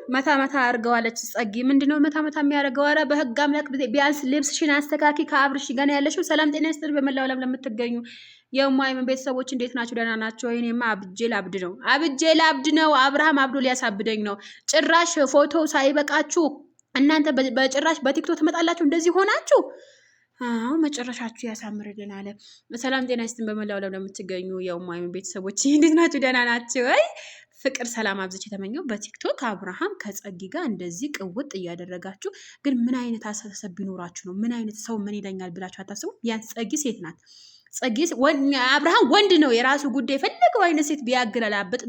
መታ መታ አድርገዋለች። ጸጊ ምንድነው መታ መታ የሚያደርገው? ኧረ በህግ አምላክ ቢያንስ ልብስሽን አስተካኪ። ከአብርሽ ጋር ያለሽው። ሰላም ጤና ይስጥልኝ። በመላው ዓለም ለምትገኙ የማይምን ቤተሰቦች እንዴት ናቸው? ደህና ናቸው? እኔማ አብጄ ላብድ ነው፣ አብጄ ላብድ ነው። አብርሃም አብዶ ሊያሳብደኝ ነው። ጭራሽ ፎቶ ሳይበቃችሁ እናንተ በጭራሽ በቲክቶክ ትመጣላችሁ። እንደዚህ ሆናችሁ አዎ መጨረሻችሁ ያሳምርልን አለ። ሰላም ጤና ይስጥልን። በመላው ዓለም ለምትገኙ የማይምን ቤተሰቦች እንዴት ናችሁ? ደህና ናቸው ወይ? ፍቅር ሰላም አብዝቼ የተመኘው በቲክቶክ አብርሃም ከጸጊ ጋር እንደዚህ ቅውጥ እያደረጋችሁ ግን ምን አይነት አስተሳሰብ ቢኖራችሁ ነው? ምን አይነት ሰው ምን ይለኛል ብላችሁ አታስቡ? ቢያንስ ጸጊ ሴት ናት። ጸጊ አብርሃም ወንድ ነው። የራሱ ጉዳይ የፈለገው አይነት ሴት ቢያገላብጥ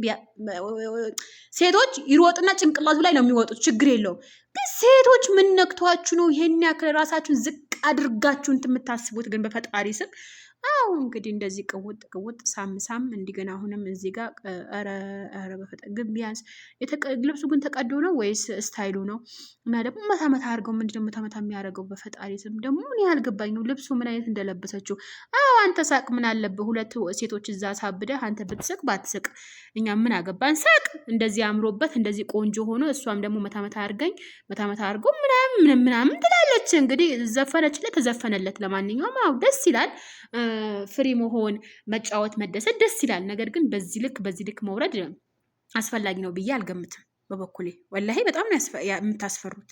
ሴቶች ይሮጥና ጭንቅላቱ ላይ ነው የሚወጡት። ችግር የለውም። ግን ሴቶች ምን ነክቷችሁ ነው ይሄን ያክል ራሳችሁን ዝቅ አድርጋችሁ እንትን የምታስቡት? ግን በፈጣሪ ስም አዎ እንግዲህ እንደዚህ ቅውጥ ቅውጥ ሳም ሳም እንዲገና አሁንም እዚህ ጋር ኧረ ኧረ በፈጠ ግን ቢያንስ ልብሱ ግን ተቀዶ ነው ወይስ style ኡ ነው? እና ደግሞ መታ መታ አድርገው ምንድነው መታ መታ የሚያደርገው? በፈጣሪ ስም ደግሞ ምን ያልገባኝ ነው ልብሱ ምን አይነት እንደለበሰችው። አዎ አንተ ሳቅ፣ ምን አለብህ? ሁለት ሴቶች እዛ ሳብደህ አንተ ብትስቅ ባትስቅ እኛ ምን አገባን? ሳቅ። እንደዚህ አምሮበት እንደዚህ ቆንጆ ሆኖ እሷም ደግሞ መታ መታ አድርገኝ መታ መታ አድርጎ ምናምን ምናምን ትላለች። እንግዲህ ዘፈነችለት፣ ተዘፈነለት። ለማንኛውም አዎ ደስ ይላል። Free መሆን፣ መጫወት፣ መደሰት ደስ ይላል። ነገር ግን በዚህ ልክ በዚህ ልክ መውረድ አስፈላጊ ነው ብዬ አልገምትም። በበኩሌ ወላሂ በጣም ነው የምታስፈሩት።